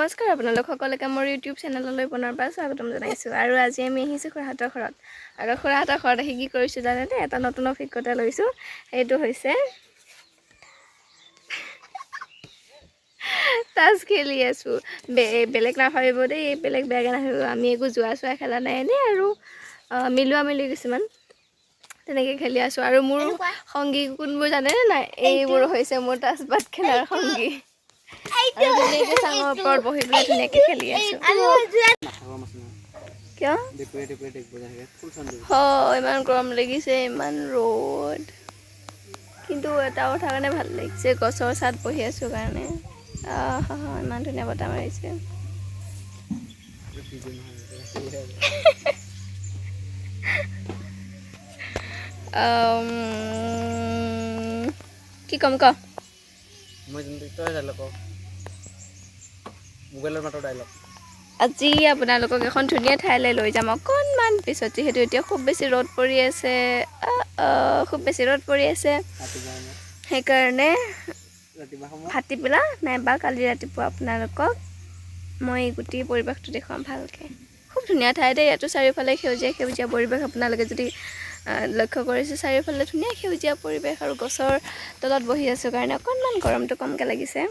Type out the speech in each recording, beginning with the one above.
নমস্কাৰ, আপোনালোক সকলোকে মোৰ ইউটিউব চেনেললৈ পুনৰবাৰ স্বাগতম জনাইছোঁ। আৰু আজি আমি আহিছোঁ খুৰাহঁতৰ ঘৰত। আৰু খুৰাহঁতৰ ঘৰত আহি কি কৰিছোঁ জানেনে? এটা নতুন অভিজ্ঞতা লৈছোঁ। সেইটো হৈছে তাছ খেলি আছোঁ। বেলেগ নাভাবিব দেই, বেলেগ বেয়াকৈ নাভাবিব। আমি একো যোৱা চোৱা খেলা নাই, এনেই আৰু মিলোৱা মিলি কিছুমান তেনেকৈ খেলি আছোঁ। আৰু মোৰ সংগী কোনবোৰ জানেনে নাই? এইবোৰ হৈছে মোৰ তাজপাত খেলাৰ সংগী। আৰু ধুনীয়াকৈ চাঙৰ ওপৰত বহি পেলাই ধুনীয়াকৈ খেলি আছোঁ। কিয় হয়, ইমান গৰম লাগিছে, ইমান ৰ'দ, কিন্তু এটা কথা কাৰণে ভাল লাগিছে, গছৰ ছাঁত বহি আছোঁ কাৰণে। আহ, ইমান ধুনীয়া বতাহ মাৰিছে। কি ক'ম ক? আজি আপোনালোকক এখন ধুনীয়া ঠাইলৈ লৈ যাম অকণমান পিছত। যিহেতু এতিয়া খুব বেছি ৰ'দ পৰি আছে, খুব বেছি ৰ'দ পৰি আছে, সেইকাৰণে ভাটিবেলা নাইবা কালি ৰাতিপুৱা আপোনালোকক মই গোটেই পৰিৱেশটো দেখুৱাম ভালকৈ। খুব ধুনীয়া ঠাই দেই। ইয়াতো চাৰিওফালে সেউজীয়া সেউজীয়া পৰিৱেশ। আপোনালোকে যদি লক্ষ্য কৰিছে, চাৰিওফালে ধুনীয়া সেউজীয়া পৰিৱেশ। আৰু গছৰ তলত বহি আছোঁ কাৰণে অকণমান গৰমটো কমকৈ লাগিছে।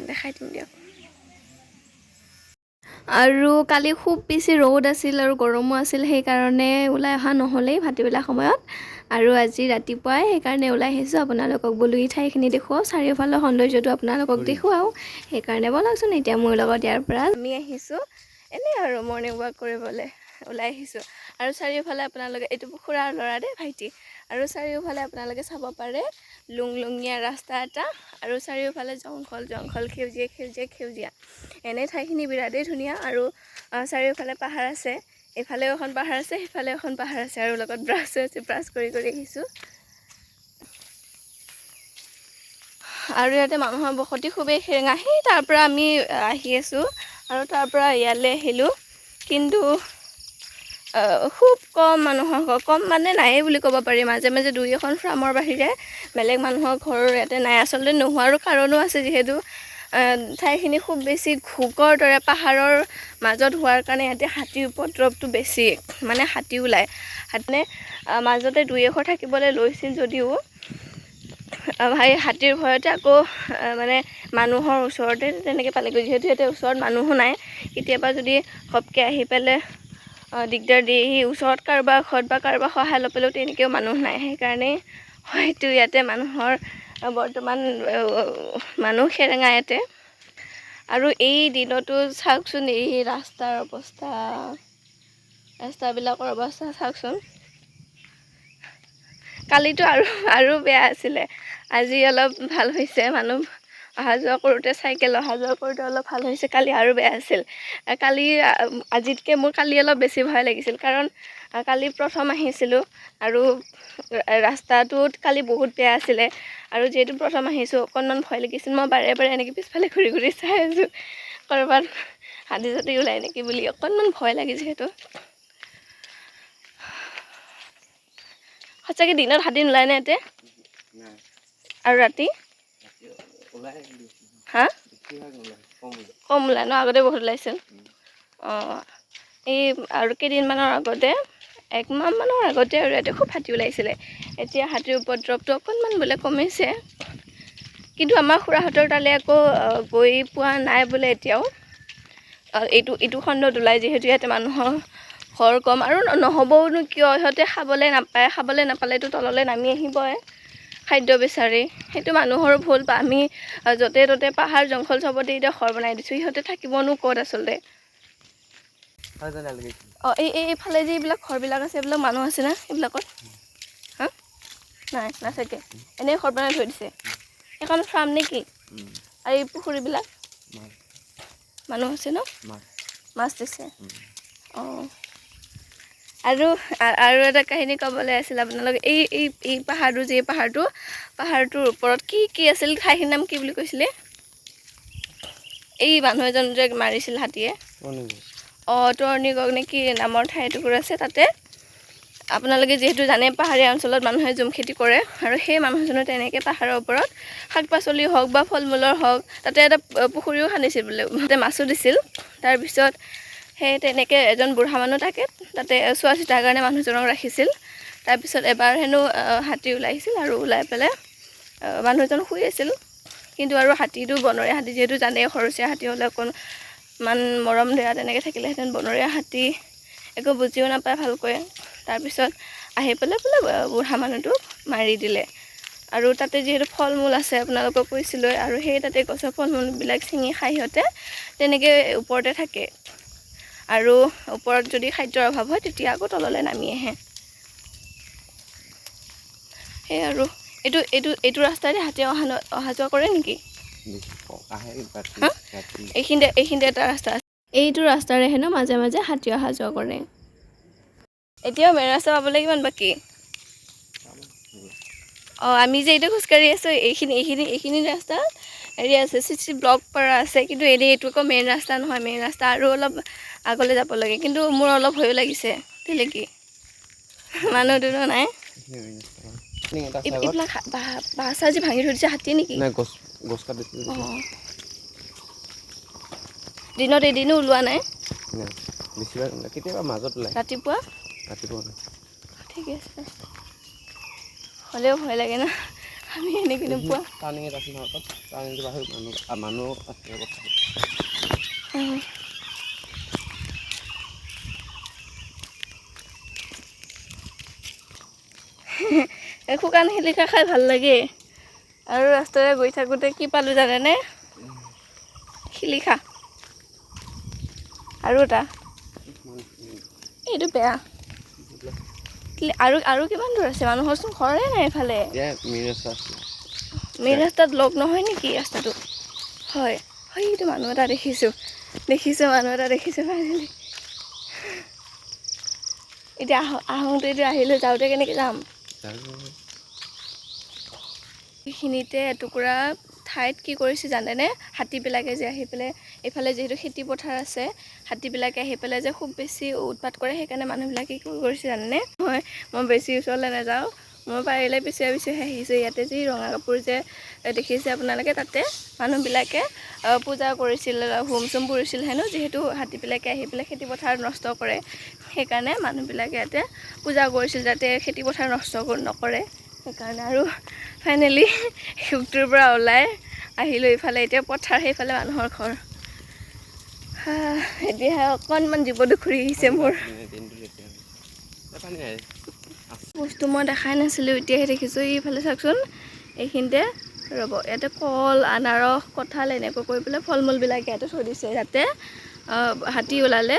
দেখাই দিম দিয়ক। আৰু কালি খুব বেছি ৰ'দ আছিল আৰু গৰমো আছিল, সেইকাৰণে ওলাই অহা নহ'লেই ভাটিবেলা সময়ত। আৰু আজি ৰাতিপুৱাই সেইকাৰণে ওলাই আহিছোঁ, আপোনালোকক বোলো এই ঠাইখিনি দেখুৱাওঁ, চাৰিওফালৰ সৌন্দৰ্যটো আপোনালোকক দেখুৱাওঁ। সেইকাৰণে ব'লকচোন এতিয়া মোৰ লগত। ইয়াৰ পৰা আমি আহিছোঁ এনেই আৰু মৰ্ণিং ৱাক কৰিবলৈ ওলাই আহিছোঁ। আৰু চাৰিওফালে আপোনালোকে, এইটো খুৰাৰ ল'ৰা দেই, ভাইটি। আৰু চাৰিওফালে আপোনালোকে চাব পাৰে লুংলুঙীয়া ৰাস্তা এটা, আৰু চাৰিওফালে জংঘল জংঘল, সেউজীয়া সেউজীয়া সেউজীয়া। এনেই ঠাইখিনি বিৰাটেই ধুনীয়া। আৰু চাৰিওফালে পাহাৰ আছে, এইফালেও এখন পাহাৰ আছে, সেইফালেও এখন পাহাৰ আছে, আৰু লগত ব্ৰাছো আছে, ব্ৰাছ কৰি কৰি আহিছোঁ। আৰু ইয়াতে মানুহৰ বসতি খুবেই সেৰেঙা। সেই তাৰ পৰা আমি আহি আছোঁ আৰু তাৰ পৰা ইয়ালৈ আহিলোঁ, কিন্তু খুব কম মানুহৰ ঘৰ, কম মানে নায়েই বুলি ক'ব পাৰি। মাজে মাজে দুই এখন ফাৰ্মৰ বাহিৰে বেলেগ মানুহৰ ঘৰ ইয়াতে নাই। আচলতে নোহোৱাৰো কাৰণো আছে, যিহেতু ঠাইখিনি খুব বেছি ঘোকৰ দৰে পাহাৰৰ মাজত হোৱাৰ কাৰণে ইয়াতে হাতীৰ উপদ্ৰৱটো বেছি, মানে হাতী ওলায়। হাতী মাজতে দুই এঘৰ থাকিবলৈ লৈছিল যদিও হাতীৰ ভয়তে আকৌ মানে মানুহৰ ওচৰতে তেনেকৈ পালেগৈ। যিহেতু ইয়াতে ওচৰত মানুহো নাই, কেতিয়াবা যদি ঘপকৈ আহি পেলাই দিগদাৰ দিয়েহি, ওচৰত কাৰোবাৰ ঘৰত বা কাৰোবাৰ সহায় ল'বলৈও তেনেকৈও মানুহ নাই। সেইকাৰণেই হয়তো ইয়াতে মানুহৰ বৰ্তমান মানুহ সেৰেঙা ইয়াতে। আৰু এই দিনতো চাওকচোন এই ৰাস্তাৰ অৱস্থা, ৰাস্তাবিলাকৰ অৱস্থা চাওকচোন। কালিতো আৰু আৰু বেয়া আছিলে, আজি অলপ ভাল হৈছে। মানুহ অহা যোৱা কৰোঁতে, চাইকেল অহা যোৱা কৰোঁতে অলপ ভাল হৈছে। কালি আৰু বেয়া আছিল। কালি আজিতকৈ মোৰ কালি অলপ বেছি ভয় লাগিছিল, কাৰণ কালি প্ৰথম আহিছিলোঁ আৰু ৰাস্তাটোত কালি বহুত বেয়া আছিলে। আৰু যিহেতু প্ৰথম আহিছোঁ, অকণমান ভয় লাগিছিল। মই বাৰে বাৰে এনেকৈ পিছফালে ঘূৰি ঘূৰি চাই আছোঁ, ক'ৰবাত হাতী চাতী ওলাই নেকি বুলি, অকণমান ভয় লাগিছে। সেইটো সঁচাকৈ দিনত হাতী নোলায় নে ইয়াতে? আৰু ৰাতি? হা, কম ওলায় ন? আগতে বহুত ওলাইছিল। অঁ, এই আৰু কেইদিনমানৰ আগতে, একমাহ মানৰ আগতে আৰু ইয়াতে খুব হাতী ওলাইছিলে। এতিয়া হাতীৰ উপদ্ৰৱটো অকণমান বোলে কমিছে, কিন্তু আমাৰ খুৰাহঁতৰ তালৈ আকৌ গৈ পোৱা নাই বোলে এতিয়াও। এইটো খণ্ডত ওলায়, যিহেতু ইয়াতে মানুহৰ ঘৰ কম। আৰু নহ'বওনো কিয়, সিহঁতে খাবলৈ নাপায়, খাবলৈ নাপালেতো তললৈ নামি আহিবই খাদ্য বিচাৰি। সেইটো মানুহৰো ভুল। বা আমি য'তে ত'তে পাহাৰ জংঘল চবতে এতিয়া ঘৰ বনাই দিছোঁ, সিহঁতে থাকিবনো ক'ত আচলতে? অঁ, এই এইফালে যে এইবিলাক ঘৰবিলাক আছে, এইবিলাক মানুহ আছে না এইবিলাকত? হা, নাই নাথাকে, এনেই ঘৰ বনাই থৈ দিছে। এইখন ফাৰ্ম নে কি? আৰু এই পুখুৰীবিলাক মানুহ আছে ন? মাছ দিছে। অঁ, আৰু আৰু এটা কাহিনী ক'বলৈ আছিল আপোনালোকে। এই এই এই পাহাৰটো যে, পাহাৰটোৰ ওপৰত কি কি আছিল, ঠাইখিনিৰ নাম কি বুলি কৈছিলে? এই মানুহ এজন যে মাৰিছিল হাতীয়ে, অঁ, তৰণীগড় নে কি নামৰ ঠাই এটুকুৰ আছে তাতে। আপোনালোকে যিহেতু জানে পাহাৰীয়া অঞ্চলত মানুহে জুম খেতি কৰে, আৰু সেই মানুহজনে তেনেকৈ পাহাৰৰ ওপৰত শাক পাচলি হওক বা ফল মূলৰ হওক, তাতে এটা পুখুৰীও খান্দিছিল বোলে, তাতে মাছো দিছিল। তাৰপিছত সেই তেনেকৈ এজন বুঢ়া মানুহ থাকে, তাতে চোৱা চিতাৰ কাৰণে মানুহজনক ৰাখিছিল। তাৰপিছত এবাৰ হেনো হাতী ওলাই আহিছিল আৰু ওলাই পেলাই মানুহজন শুই আছিল, কিন্তু আৰু হাতীটো বনৰীয়া হাতী যিহেতু জানেই, ঘৰচীয়া হাতী হ'লে অকণমান মৰম দয়া তেনেকৈ থাকিলেহেঁতেন, বনৰীয়া হাতী একো বুজিও নাপায় ভালকৈ। তাৰপিছত আহি পেলাই বোলে বুঢ়া মানুহটোক মাৰি দিলে। আৰু তাতে যিহেতু ফল মূল আছে আপোনালোকক কৈছিলোঁ, আৰু সেই তাতে গছৰ ফল মূলবিলাক ছিঙি খাই সিহঁতে তেনেকৈ ওপৰতে থাকে, আৰু ওপৰত যদি খাদ্যৰ অভাৱ হয় তেতিয়া আকৌ তললৈ নামি আহে। সেই আৰু এইটো এইটো এইটো ৰাস্তাৰে হাতী অহা যোৱা কৰে নেকি? এইখিনিতে এটা ৰাস্তা আছে, এইটো ৰাস্তাৰে হেনো মাজে মাজে হাতী অহা যোৱা কৰে। এতিয়াও মেইন ৰাস্তা পাবলৈ কিমান বাকী? অঁ, আমি যে এইটো খোজকাঢ়ি আছোঁ, এইখিনি এইখিনি এইখিনি ৰাস্তাত হেৰি আছে, চি চি ব্লক কৰা আছে, কিন্তু এনেই এইটো আকৌ মেইন ৰাস্তা নহয়, মেইন ৰাস্তা আৰু অলপ আগলৈ যাব লাগে। কিন্তু মোৰ অলপ ভয়ো লাগিছে, তেনেকি মানুহ দুনুহ নাই। এইবিলাক বাঁহ চাহ যে ভাঙি থৈ দিছে, হাতী নেকি? অঁ, দিনত এদিনো ওলোৱা নাই, ৰাতিপুৱা ঠিকে আছে, হ'লেও ভয় লাগে ন, আমি এনেকৈ নোপোৱা। শুকান শিলিখা খাই ভাল লাগে। আৰু ৰাস্তাৰে গৈ থাকোঁতে কি পালোঁ জানেনে? শিলিখা আৰু এটা, এইটো বেয়া। আৰু আৰু কিমান দূৰ আছে? মানুহৰচোন ঘৰে নাই এইফালে। মেইন ৰাস্তাত লগ নহয় নেকি ৰাস্তাটো? হয় হয়, এইটো মানুহ এটা দেখিছোঁ, দেখিছোঁ মানুহ এটা দেখিছোঁ ফাইনেলি। এতিয়া আহোঁতে এতিয়া আহিলোঁ, যাওঁতে কেনেকৈ যাম? এইখিনিতে এটুকুৰা ঠাইত কি কৰিছে জানেনে? হাতীবিলাকে যে আহি পেলাই এইফালে যিহেতু খেতি পথাৰ আছে, হাতীবিলাকে আহি পেলাই যে খুব বেছি উৎপাত কৰে, সেইকাৰণে মানুহবিলাকে কি কৰিছে জানেনে? মই বেছি ওচৰলৈ নাযাওঁ, মই পাৰিলে পিছে পিছেহে আহিছোঁ। ইয়াতে যি ৰঙা কাপোৰ যে দেখিছে আপোনালোকে, তাতে মানুহবিলাকে পূজা কৰিছিল, হোম চোম পুৰিছিল হেনো, যিহেতু হাতীবিলাকে আহি পেলাই খেতি পথাৰ নষ্ট কৰে, সেইকাৰণে মানুহবিলাকে ইয়াতে পূজা কৰিছিল যাতে খেতি পথাৰ নষ্ট নকৰে, সেইকাৰণে। আৰু ফাইনেলি সুখটোৰ পৰা ওলাই আহিলোঁ ইফালে, এতিয়া পথাৰ, সেইফালে মানুহৰ ঘৰ। এতিয়া অকণমান জীৱনটো ঘূৰি আহিছে মোৰ। বস্তু মই দেখাই নাছিলোঁ, এতিয়াহে দেখিছোঁ। এইফালে চাওকচোন, এইখিনিতে ৰ'ব, ইয়াতে কল, আনাৰস, কঁঠাল এনেকৈ কৰি পেলাই ফল মূলবিলাক ইয়াতে থৈ দিছে, যাতে হাতী ওলালে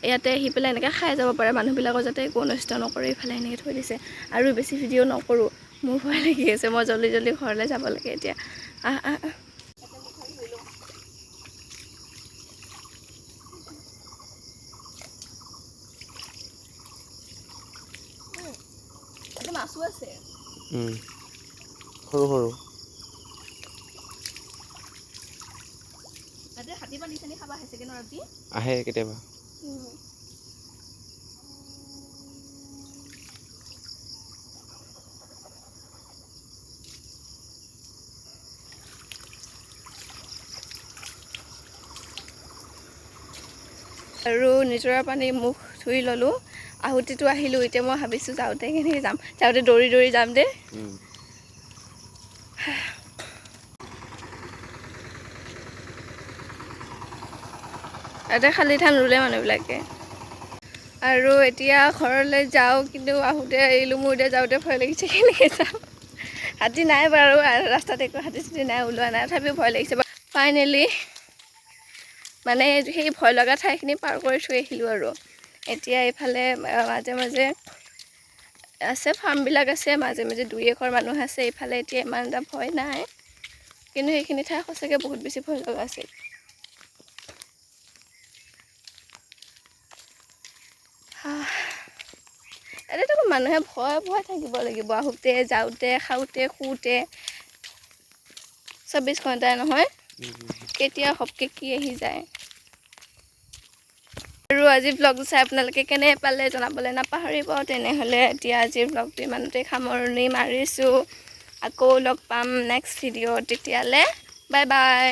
ইয়াতে আহি পেলাই এনেকৈ খাই যাব পাৰে, মানুহবিলাকৰ যাতে একো অনিষ্ট নকৰে, এইফালে এনেকৈ থৈ দিছে। আৰু বেছি ভিডিঅ' নকৰোঁ, মোৰ ভয় লাগি আছে, মই জল্দি জল্দি ঘৰলৈ যাব লাগে এতিয়া। আহ আহ আহ। মাছো আছে, সৰু সৰু। হাতী পানী চানী খাব আহিছেগে ন ৰাতি? আহে কেতিয়াবা। আৰু নিজৰা পানী মুখ ধুই ল'লোঁ, আহোঁতেতো আহিলোঁ, এতিয়া মই ভাবিছোঁ যাওঁতে কেনেকৈ যাম, যাওঁতে দৌৰি দৌৰি যাম দেই। ইয়াতে খালী ধান ৰুলে মানুহবিলাকে। আৰু এতিয়া ঘৰলৈ যাওঁ, কিন্তু আহোঁতে আহিলোঁ, মোৰ এতিয়া যাওঁতে ভয় লাগিছে, কেনেকৈ যাম। হাতী নাই বাৰু, ৰাস্তাত একো হাতী চাতী নাই, ওলোৱা নাই, তথাপিও ভয় লাগিছে। ফাইনেলি মানে সেই ভয় লগা ঠাইখিনি পাৰ কৰি থৈ আহিলোঁ। আৰু এতিয়া এইফালে মাজে মাজে আছে ফাৰ্মবিলাক আছে, মাজে মাজে দুই এঘৰ মানুহ আছে এইফালে, এতিয়া ইমান এটা ভয় নাই, কিন্তু সেইখিনি ঠাই সঁচাকৈ বহুত বেছি ভয় লগা আছিল। ইয়াতেতো মানুহে ভয় ভয় থাকিব লাগিব, আহোঁতে যাওঁতে খাওঁতে শুওঁতে 24 ঘণ্টাই নহয়, কেতিয়া ঘপকৈ কি আহি যায়। আৰু আজি ব্লগটো চাই আপোনালোকে কেনে পালে জনাবলৈ নাপাহৰিব। তেনেহ'লে এতিয়া আজিৰ ব্লগটো ইমানতে সামৰণি মাৰিছোঁ। আকৌ লগ পাম নেক্সট ভিডিঅ'ত। তেতিয়ালৈ বাই বাই।